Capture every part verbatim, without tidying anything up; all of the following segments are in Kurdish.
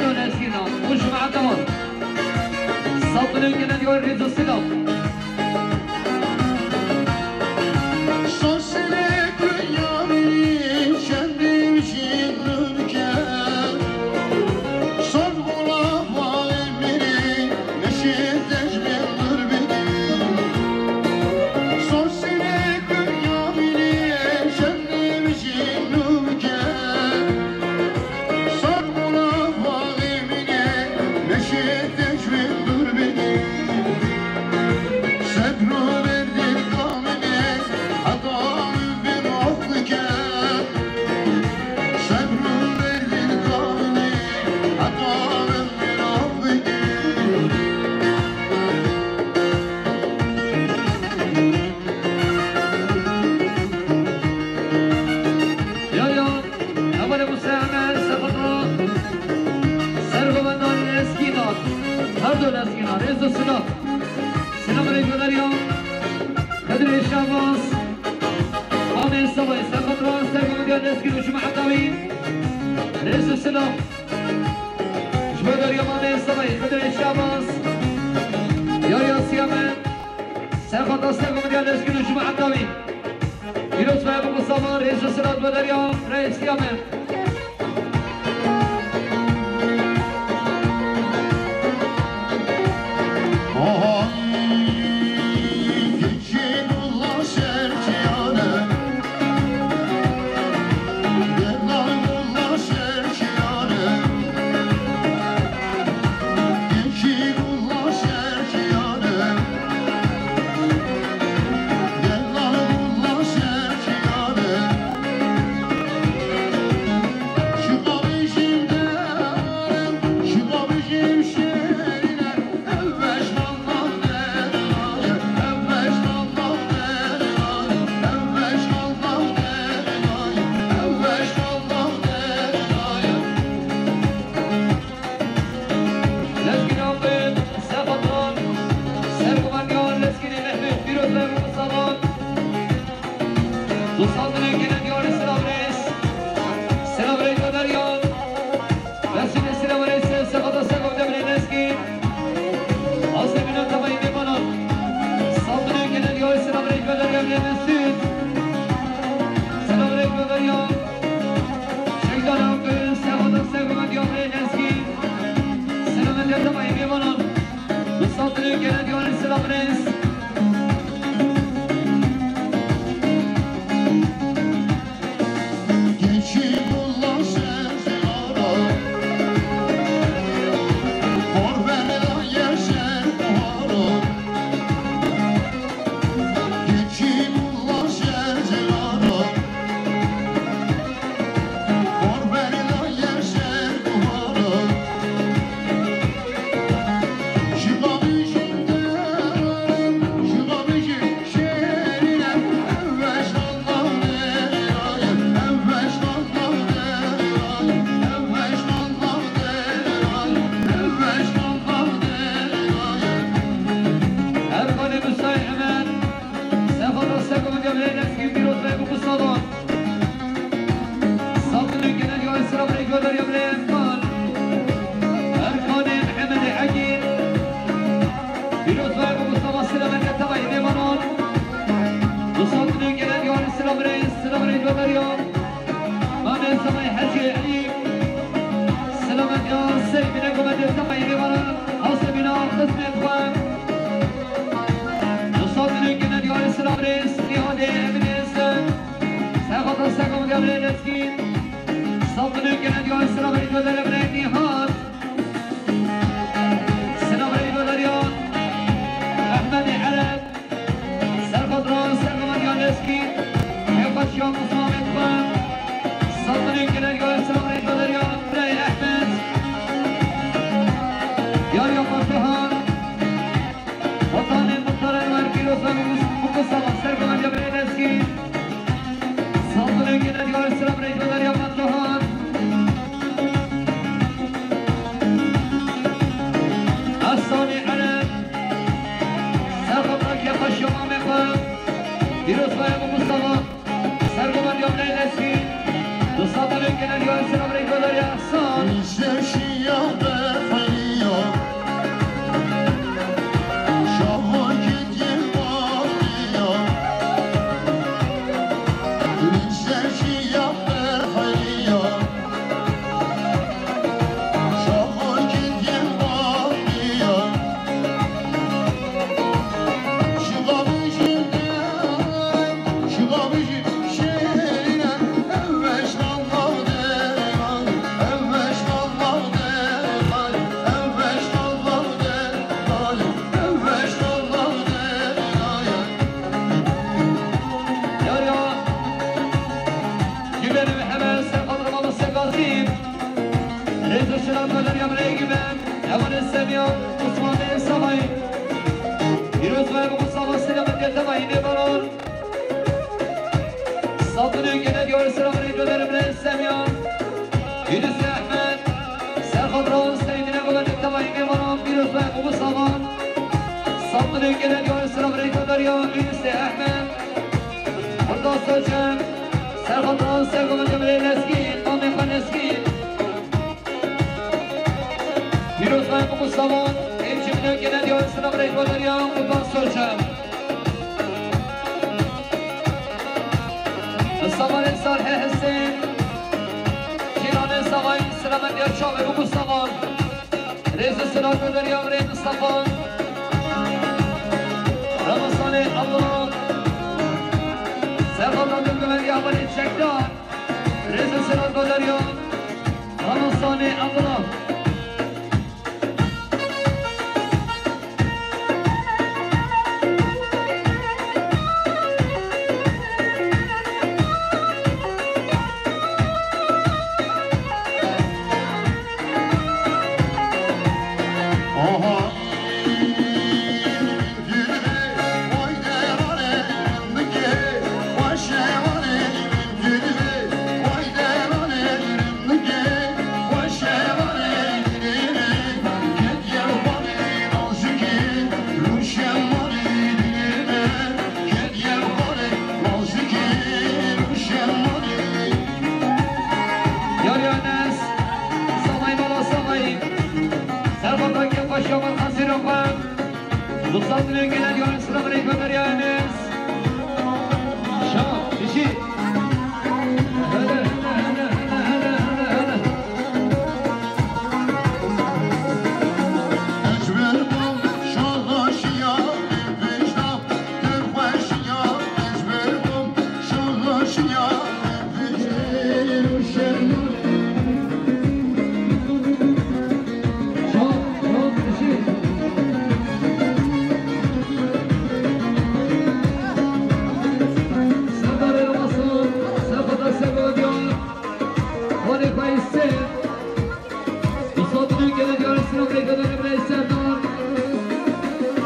Döneskina, û jemaeta wan. Sat milyon gene diyar rêz û silav. Ya, ya, hevalê Musa Emer, Sefatra, Sergovendan Leskînan, her du Leskînan, rêz û silav. Silav rêkvedarî ya Xedirê Şahbaz, Amê Sebayî, Sefatra, Sergovendan Leskîn û jemaeta wî, rêz û silav. Ji bo derya Amê Sebayî, Xedirê Şahbaz, ya, ya, Siyame. Serxweta Sergo Mirya Lezgîn û cemaeta wî. Pîroz be Ebu Mustafa, rêz û silat be derya, reis Siyame. Lezgînan bin Sefatan, Serguvendiyan Lezgînê Mehmet Pîroz ve Mustafa. Dostan dilê gelen diyarê silav reis. Silav reis Ömeryan. Besîne silav reis Sefatan Serguvendiyan Lezgîn. Azemînan tevayî mêvanan. Sandinê gelen diyarê silav reis Ömeryan Mesut. Silav reis Ömeryan. Şehîdan Akgül, Sefatan Serguvendiyan Lezgîn. Selamet ya tevayî mêvanan. Bi sat dilê gele diyarê silav reis. Erkanê Musayê Emer, Sefata Serguvendiyan Lezgîn, Pîroz Bey, bu kustadan. Sandinê gelen diyarê silav reis Ömeryan Lezgîn. Erkanê Mehemedê Egîn. Pîroz Bey, bu kustadan, selamet ya tevayî mêvanan. Bu sandinê gelen diyarê silav reis, silav reis Ömeryan. Mamê Semayî Hecî Elî. Selamet ya Seymîne Gomedê Semayî Rêvana. Hasemîna xizmê xwe. Dostan dilê gene diyarê silav reis, Nîhadê Eminê Sen. Serxweta Sergo Mirya Lezgîn. Dostan dilê gene diyarê silav reis, Nîhad. Silav reis Ömeryan. Ehmedê Ereb. Serxwedran, Serxwedran ya Lezgî, Hêxweş ya Musa Ahmet Xwe, Sandinê Genel ya Esra Rêdbeder ya Birayê Ehmed, Yar ya Fatihan, Vatanê Muxtar Enwer Pîroz ve Mustafa Serxwedran ya Birayê Lezgî, Sandinê Genel ya Esra Rêdbeder ya Fatihan, Esanê Ereb, Serxwedran ya Xweş ya Mamê Xwe, Pîroz Baya Mustafa, Serxwedran ya Birayê Lezgî, Dostan dilê gene ya Esra Rêdbeder ya Ehsan. Rêz û şeref ve derya birayê min, Hevalê Semya, Osmanê Savayî. Pîroz ve bi Mustafa Selamet Getemayî nêbaran. Saltinê gene diyar sira birayê Coderê birayê Semya. Yunus Ehmed, Serhat Rauf, Seydine Gulen Getemayî nêbaran. Pîroz ve bi Mustafa. Saltinê gene diyar sira birayê Coderya, Yunus Ehmed. Murtaza Cem, Serhat Rauf, Serhat Cemilê Lezgîn, Mamê xwe Lezgîn. Pîroz ve bi Mustafa, êv ji min gene diyar sira birayê Coderya, Murtaza Cem. Mustafa Rêzar he Hesên. Cîlanê Savayî, sira me diyar çavê bi Mustafa. Rêz û silav Coderya birê Mustafa. Ramazanê Abdullah. Serhat Abdullah Hevalê Çekdar. Rêz û silav Coderya. Ramazanê Abdullah. Yar Enes, Savayî bala Savayî. Servata ke paşa van hazir oxan. Dostlar, gelen yarın sıra buraya gönder ya Enes. Şah, dişi. Hele, hele, hele. Dostlar, gelin yarısına pek önemli Serdar.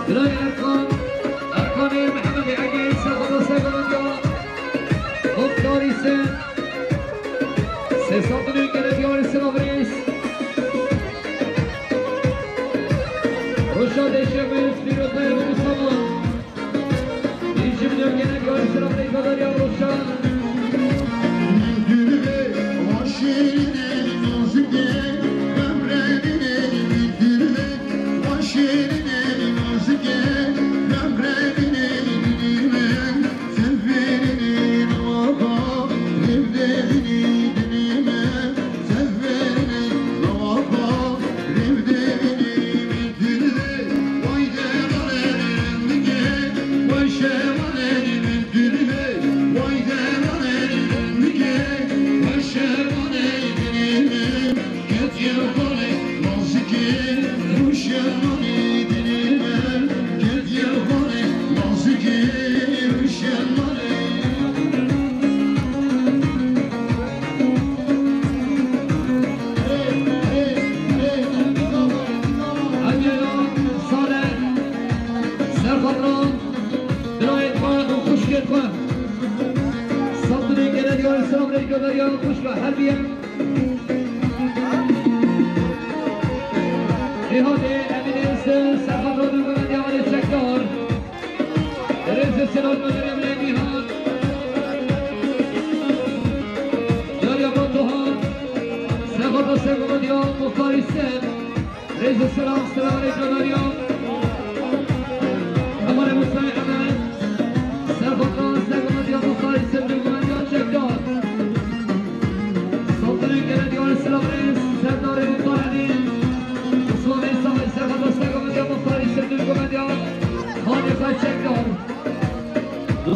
Bilal Erkan. Erkan'ı Mehmet Ege, Serdar Serdar. Muhtar ise. Sesatını gelin yarısına reis. Roşa Deşemiz, bir öpeyim Mustafa. Saltinê gele diyarê selam rê gönderiyor kuşka her bir yer. Nihadê Emînê Serhat Radyo Medya Çekdar. Rêzê selam gönderiyor Emînê Nihad. Yar Yaman Doğa. Serhat Radyo Medya Muhtar İstem. Rêz û selam, selam aleyküm, Meryem. Hevalê Musayê Emel. Serxota, Serxota Diya Musayê, Sevdil Guvendiya Çekdar. Saltinê gele diyarê selam rêz, Serdarê Muxtarê. Usmanê Savê, Serxota, Serxota Diya Musayê, Sevdil Guvendiya. Xanê Xay Çekdar.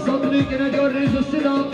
Saltinê gele diyar rêz û selam.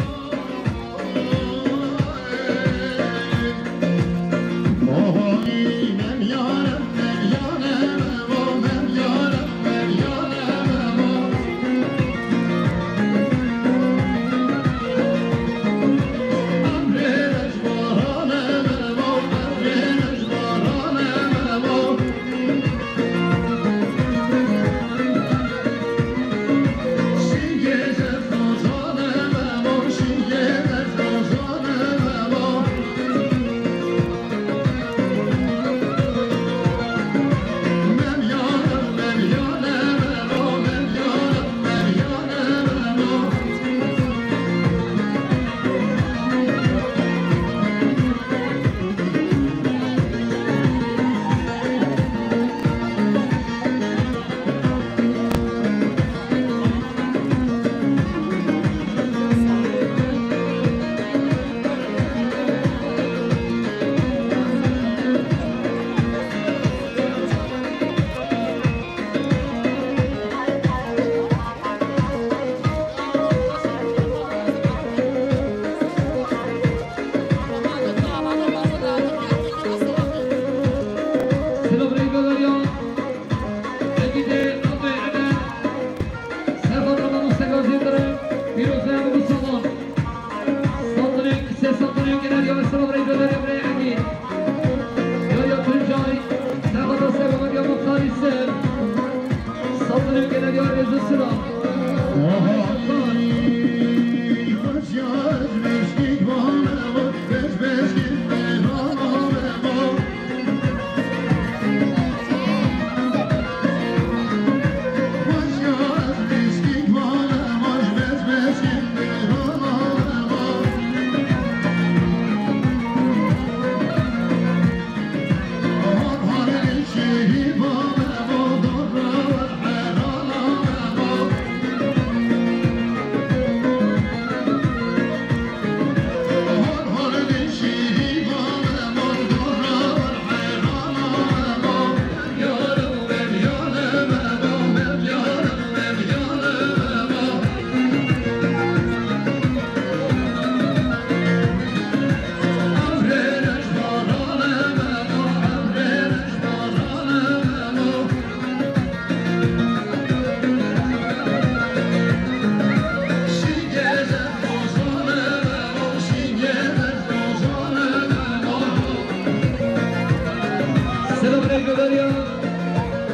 Godarya,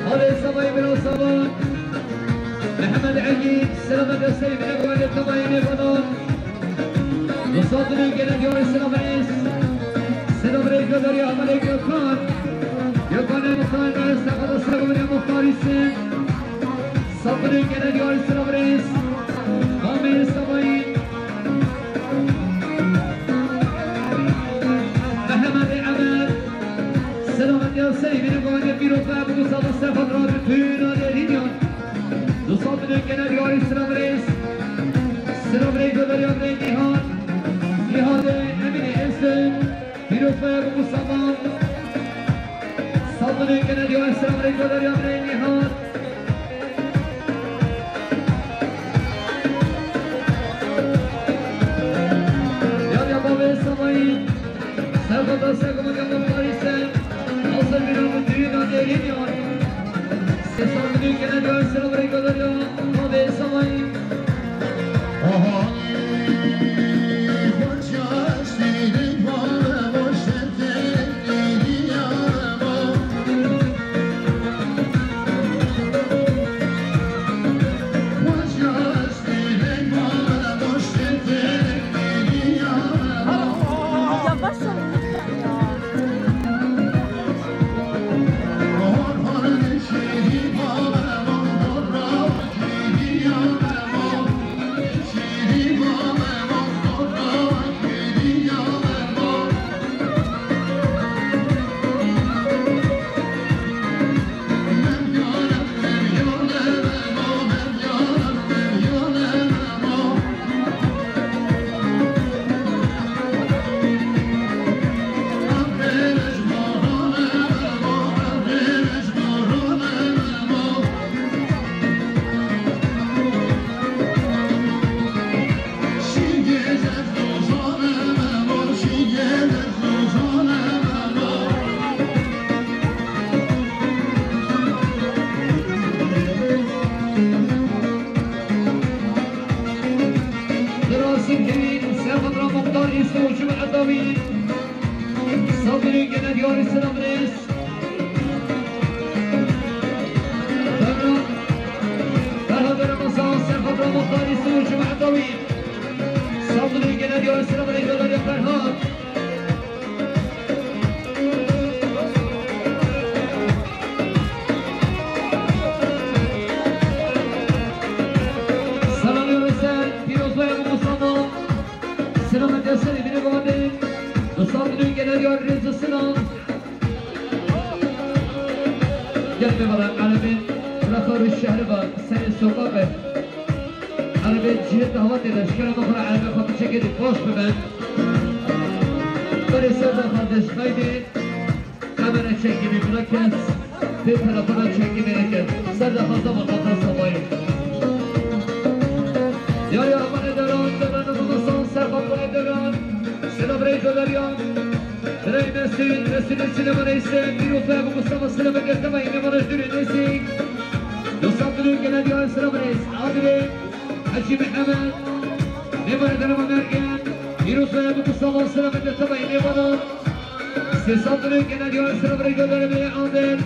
Halê Sabayî Bira Saban, Mihemed Egîd, selamet desteyê bine godarya Tebayê Nêvanan. Dostatını gene diyor selam reis. Selam reis godarya Amelê Gökhan. Gökhan Muhtar, Sefa da Sefa Muhtar İsim. Sapını gene diyor selam reis. Amê Sabayî. Mehemedê Emer. Selamet ya Seydî Gavane Pîroz ve bu sabah sefa ra bütün alelî diyor. Dostatını gene diyor selam reis. Selam reis godarya Nîhat. Nîhatê Emînê Êzdi. Pîroz be bu Mustafa. Saldırı gene diyor selam reis godarya Nîhat. Ya ya bavê Sabayî. Serkota Serkota Paris'e. Hazır bir oldu düğün adı eriniyor. Saldırı gene diyor selam reis godarya bavê Sabayî. Yavaş olun lütfen ya. Rasim Kevin, Serhat Ramoktar, İsmail Uçum Atavi, Sabri Genel Yari Selam Reis. Ferhat, Ferhat Ramazan, Serhat Ramazan, İsmail Uçum Atavi, Sabri Genel Yari Selam Reis, Ferhat. Selam Yunus, Piroz ve Mustafa. Selamet ya seni bine bade. Dostlar, bugün genel yardımcısına. Gel be bana, Arabin, bırakır şehri var, senin sokak. Arabin, cihet hava tele, şkere bakır, Arabin, kapı çekedi, boş be ben. Böyle sevda kardeş, haydi. Kamera çekimi bırakın. Bir tarafına çekimi bırakın. Sen de fazla bakma, sen sabayı. Ya, ya, bana dönen, dönen, dönen, son serpa bana dönen. Selam, Reyco Derya. Rey Mesut, Mesut, Süleyman Eyse, Pîroz ve bu Mustafa Süleyman Göktepe, yine bana dönün, Mesut. Dostlar, dönün, gelen diyor, Süleyman Eyse. Adile, Hacı Mehmet. Ne var, Derya Mergen. Pîroz ve bu Mustafa Süleyman Göktepe, yine bana. Sesatını genel yönetim Rego Derbi Ander.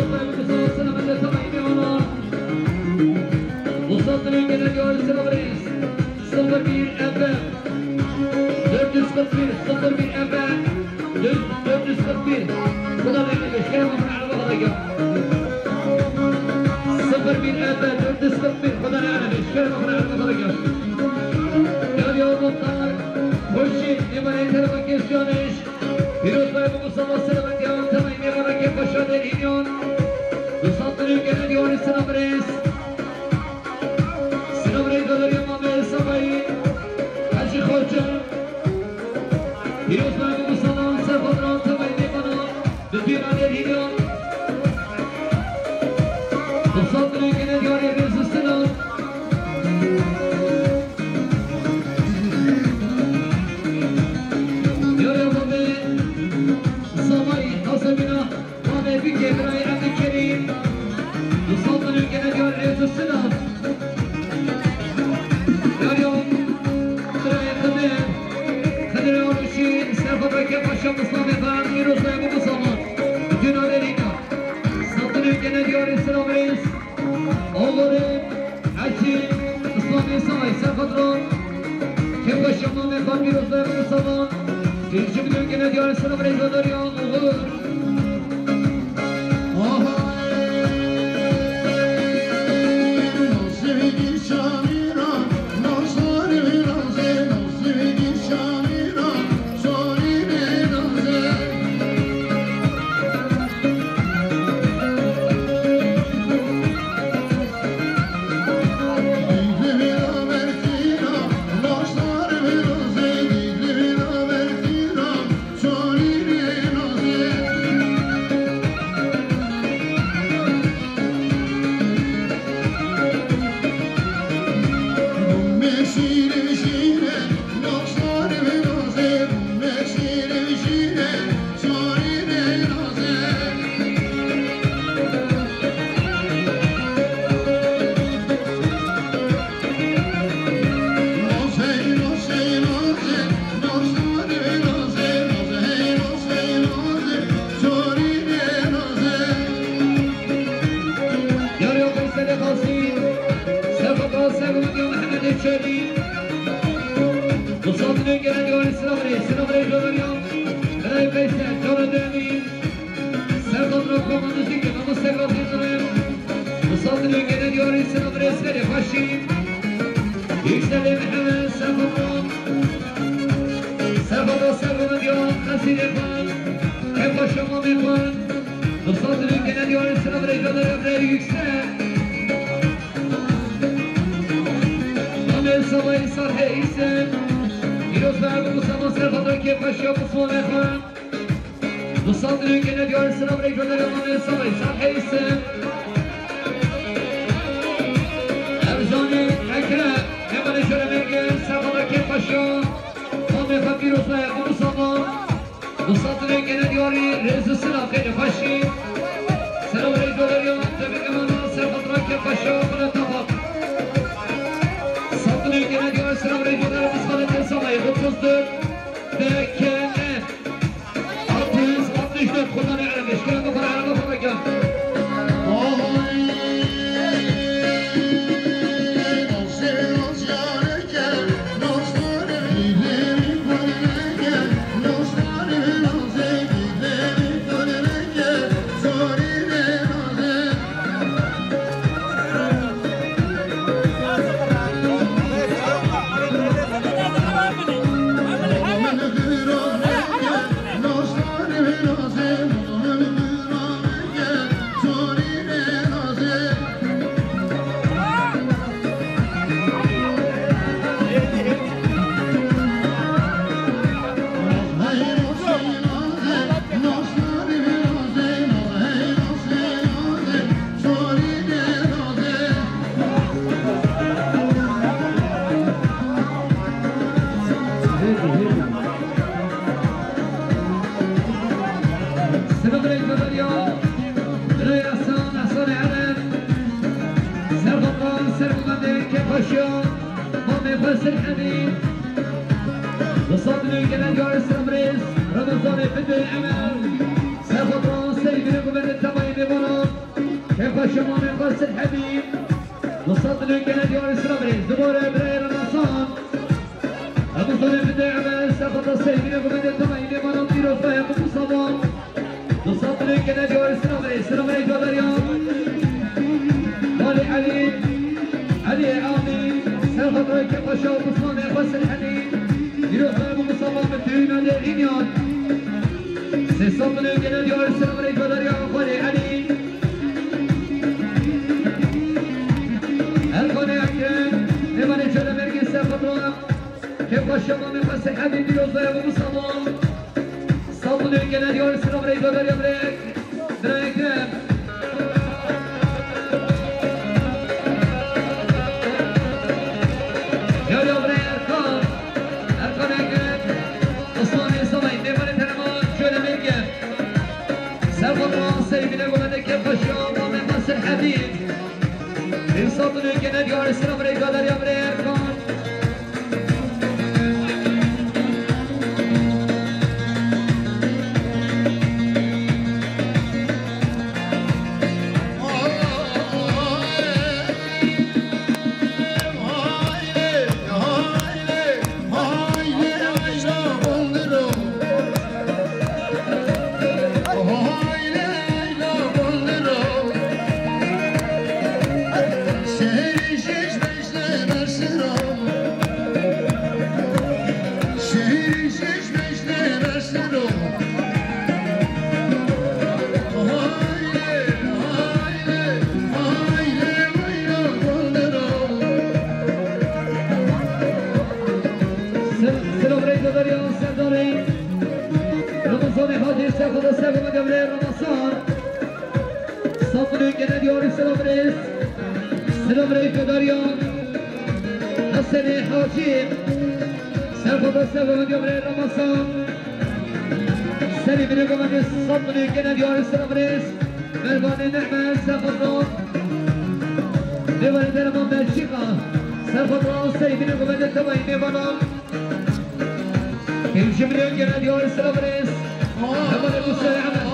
Mustafa Yunus Ağa, selam elde, tamam, iyi ona. Mustafa Yunus gene diyor, selam reis. Sıfır bir F M. Dört yüz kırk bir, sıfır bir F M. Dört, dört yüz kırk bir. Xweda neelîme, şikere xwe ne erebe xwe deke. Sıfır bir F M, dört yüz kırk bir. Xweda neelîme, şikere xwe ne erebe xwe deke. Ya, ya, Muhtar, Xurşîd, nêbarê Tereba Kêsiyaniş. Pîroz be, bi Mustafa Selamet ya, temay mêvana ke paşa derîniyon. Du sed milyon gene diyarî selam reis. Selam reis, Valeria Mame, Sabayî, Hacı Xoca. Pîroz be, bi Mustafa Selamet ya, temay mêvana, bi pîra derîniyon. Du sed milyon gene diyarî reis selam. Yore Rabbi, Samayî, Hasemîna, Rabbi, bike birayê Ebdulkerîm. Du sed milyon gene diyar rêz û silav. Yore, birayê Xidir, Xidir Aruşî, Serxwe Berke Paşa, Muslamê Xan, Pîroz be, bu Musaman. Dünarê Rîna. Sed milyon gene diyarê silav rêz. Oğlum, Hacı, İslam İsa, İsa Kadro, Kepaşa Mame Xan, Pîroz be, Mustafa, Birinci Müdür gene diyarı selam, Reyza Derya, Oğuz. Aha. Yarı yok, Seyda Kalsın. Sefa Kalsın, Mehmet Çelik. Mustafa Döngelen, Yohannes Sınavre, Sınavre, Yohannes. Eray Veysel, Cora Demi. Serkan Rokko, Manuzike, Namus Serkan Yıldırım. Mustafa Döngelen, Yohannes Sınavre, Seri Faşi. Yükseli Mehmet, Serkan Rom. Serkan Serkan Diyor, Kasile Fan. Kefa Şamame Fan. Mustafa Döngelen, Yohannes Sınavre, Yohannes Emre Yüksel. Amel Sabay Sarhe ise Pîroz be, Mustafa Serhat Akê Paşa, Mustafa Mefa. Mustafa Döngelen, Yohannes Sınavre, Yohannes Amel Sabay Sarhe ise Erzani Ekrem, Emre Şöyle Mergen, Serhat Akê Paşa, Mustafa Pîroz be, Mustafa. Mustafa Döngelen, Yohannes Rêz û Silav, xêrê xweşî. Selam Rêz Döngelen, Tebrik Emana, Serhat Akê Paşa, Bülent Apak. Mustafa Döngelen, Yohannes Sınavre, Yohannes Amel Sabay, otuz dört. D K N. Altı yüz altmış dört, Kur'an-ı Ermiş. Gel bu Kur'an'a bak, bak ya. Sınıf renkleri ya. Reyasa, Hasan Erem. Serhat'tan Serbudan Derin Kepaşa. Muhammed Fasıl Emin. Mustafa Döngelen, Yohannes Emre. Ramazan Efendi Emel. Serhat'tan Sevgili Kuvvetli Tabayı Memuru. Şemanê Qasir Hebî. Wesat li gele diyarê Sirabrê. Dubare birayê Ramazan. Ramazanê bide Emel, serxata Seybînê gumede temayî lêvanan dîroza ya Mustafa. Wesat li gele diyarê Sirabrê. Sirabrê Gadariya. Mali Elî. Elî Amî. Serxata Kepaşa Osmanê Qasir Hebî. Dîroza ya Mustafa bi tüyüne de Rînyan. Sê sed milyon gene diyar Sirabrê Gadariya Xalê Elî. Erkanê Ekrem, Mêvanê Çelemergê Serxatran, Kêfa Şemanê Qasê Edî Dîrozaya Musaman. Sed milyon gene diyar Sirabrê Gadariya Brek, Bira Ekrem. Ya, ya, bira Erkan. Erkan Ekrem. Osman Esnafay, Mêvanê Teleman, Çöle Merkez. Serxotan Seybîne Gomede Kepaşa, Mame Nasir Edî. Pênc sed milyon gene diyar Sirabrê Gadariya bira Erkan. Selamun aleyküm, Serdarê. Ramazanê Hacî, Serdarê Ramazan. Sed milyon gene diyarî Selabrês. Selabrês Godariyan. Hesenê Hacî. Serxoda Selabrês Ramazan. Serî bine gomede sed milyon gene diyarî Selabrês. Mervanê Nehme Serxoda. Mêvanê Derman Belçika. Serxoda Serî bine gomede temayî mêvanan. Pêncî milyon gene diyar Selabrês. Hevalê Musa'yê Emed.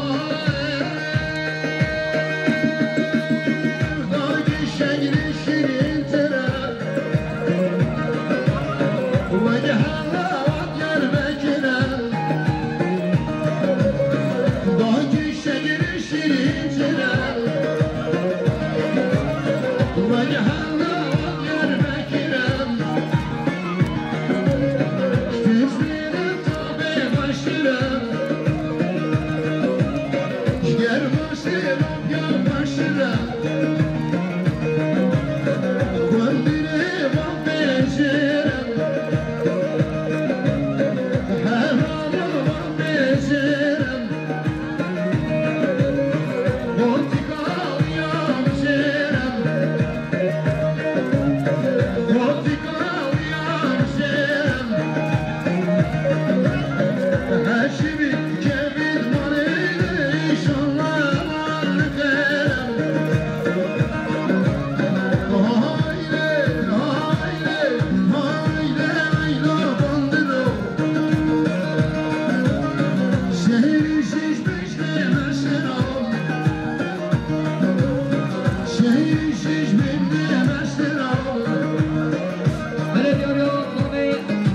Belediye Yolu, Mame,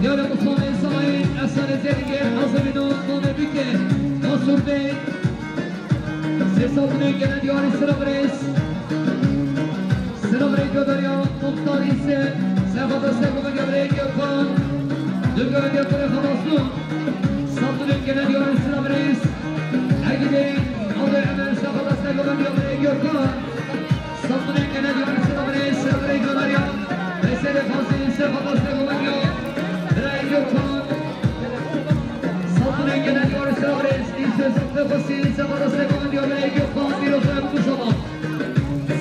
Yolu Mustafa Esayî, Esane Zerige, Azemino, Mame Büke, Mansur Bey, Sê sed milyon gene diyarî Sirabrês. Sirabrês Godariya, Muxtar Îse, Serxoda Sergomê Gevreyê Gökhan, Dugöre Gökhanê Xabasnû. Sed milyon gene diyarî Sirabrês. Egîdê, Aldo Emer, Serxoda Sergomê Gevreyê Gökhan. Sed milyon gene diyarî Sirabrês, Sirabrês Godariya. Veysel Fazil, Serxoda Sergomê Gevreyê Gökhan. Sed milyon gene diyarî Sirabrês, Îse Zafê Xwesî, Serxoda Sergomê Gevreyê Gökhan, Dîroza Musaman.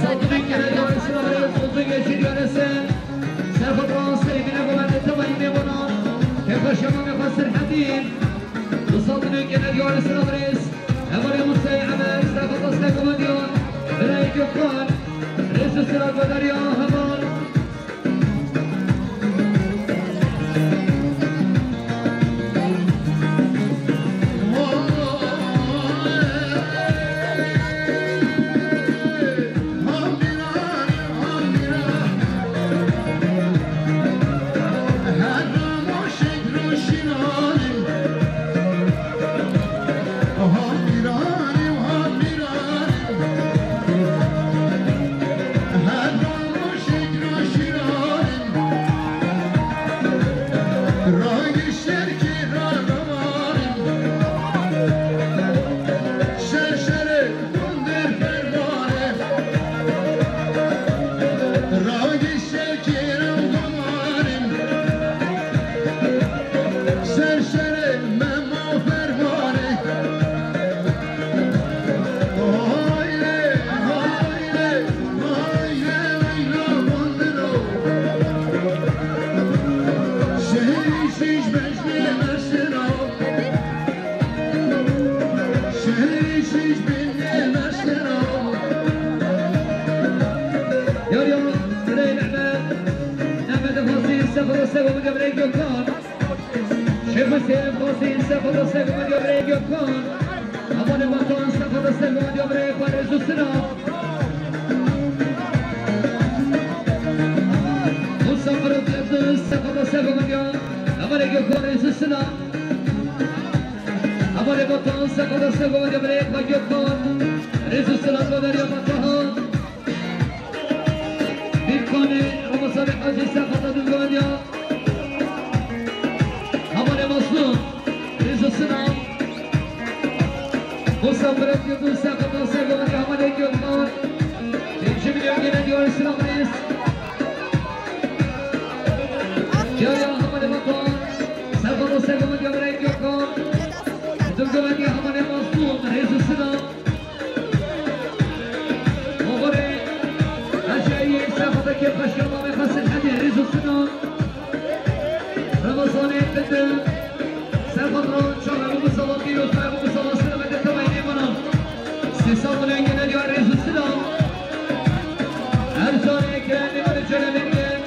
Sed milyon gene diyarî Sirabrês, Uzun Geçî diyarî Sen. Serxoda Seybîne Gomende temayî mêvanan. Kefa Şemanê Xwesir Hedî. Du sed milyon gene diyarî Sirabrês. Hevalê Musa'yê Emed, Serxoda Sergomê Diyan. Birayê Gökhan. Rêz û sira Godariya heval. Sego Medya birê Gökhan. Şêxu Seyf Qasî, Sego Medya birê Gökhan. Hevalê Vatan, Sego Medya birê Parêz û Sinan. Musa Firot Yildiz, Sego Medya. Hevalê Gökhan, Rêz û Sinan. Hevalê Vatan, Sego Medya birê Gökhan. Rêz û Sinan, Godarya Vatan. Dîkanê Ramazanê Hacî, Sego Medya. Hevalê Mazlûm, Rêz û Sinan. Musa Firot Yildiz, Sego Medya, Hevalê Gökhan. Pêncî milyon gene diyarê Sinan Rêz. Cariya Hevalê Vatan, Sego Medya birê Gökhan. Dû Medya, Hevalê Mazlûm, Rêz û Sinan. Oxirê Heceyê, Sego Medya kêfxweşiya mamê xwe Silhedê, Rêz û Sinan. Ramazanê Bindin, Sego Medya, çawa bû salan, pîroz be, bû salan, selamet e, tevayê nêmana. Sê sed milyon gene diyar, Rêz û Sinan. Ercanê Ekrem, nêmana Celal Engin.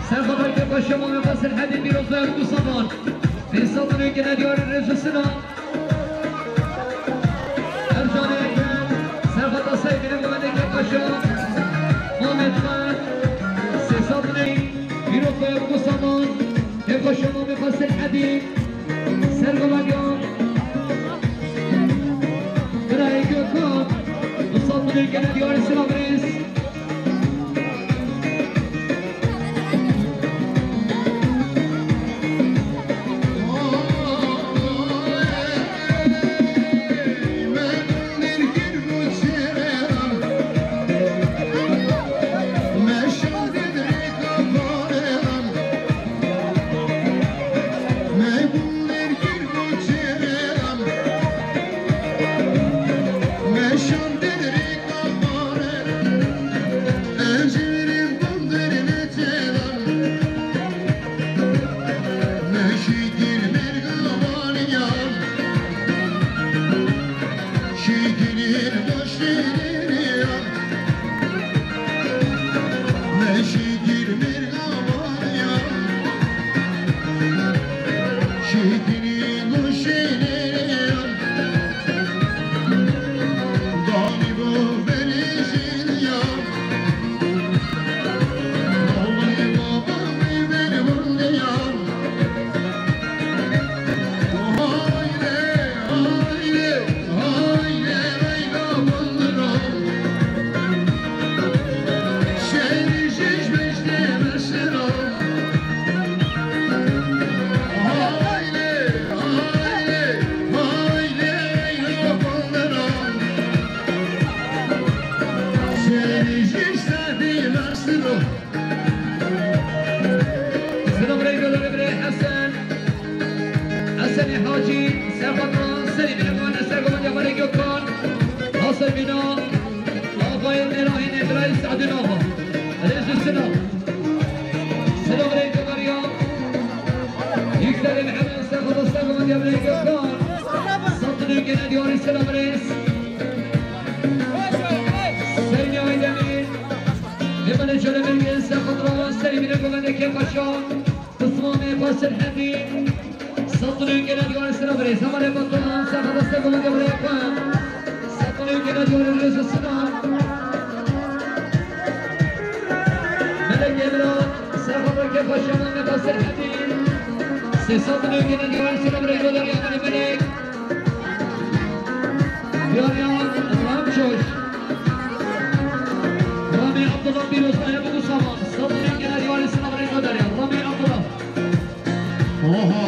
Sego Medya kêfxweşiya mamê xwe Silhedê, pîroz be, bû salan. Sê sed milyon gene diyar, Rêz û Sinan. Ercanê Ekrem, Sego Medya Seyfî, Mehmet Ekrem Paşa, Mehmet Xan, Sêsabney, Pîroz be, bû salan, Kêfxweşiya mamê xwe Silhedî, Sego Medya, Birayê Gökhan, Musab Milê gene diyarê Sinan Rêz. Sinan Rey, Godarê Birê Hesen. Hesenê Hacî, Serxwet Ran, Serî Bîne Guhane, Sergomendiya Merê Gökhan, Hasan Bîna, Axayê Nêrahînê, Birayê Se'dîn Axa. Rêz û sinan. Sinan Rey, Godarya. Yükselê Mihemed, Serxwet Ran, Sergomendiya Merê Gökhan. Santını gene diyarî Sinan Rêz. Seyni Aydemir. Nêmane Çelemengen, Serxwet Ran, Serî Bîne Guhane, Kêfxweşa. Pismamê xwe Silhedî. Sed milyon gene diyarê Sinan Rêz. Hevalê Batuhan, Serxwet Ran, Sergomendiya Merê Gökhan. Sed milyon gene diyarê Rêz û Sinan. Melek Emrah, Serxwet Ran, Kêfxweşa mamê xwe Silhedî. Sê sed milyon gene diyarê Sinan Rêz, Godarya Melek. Diyarya Ramçoş. Ramê Abdullah Pîroz, Mehmet Saman. Sed milyon gene diyarê Sinan Rêz, Godarya. Ramê Abdullah. Oha.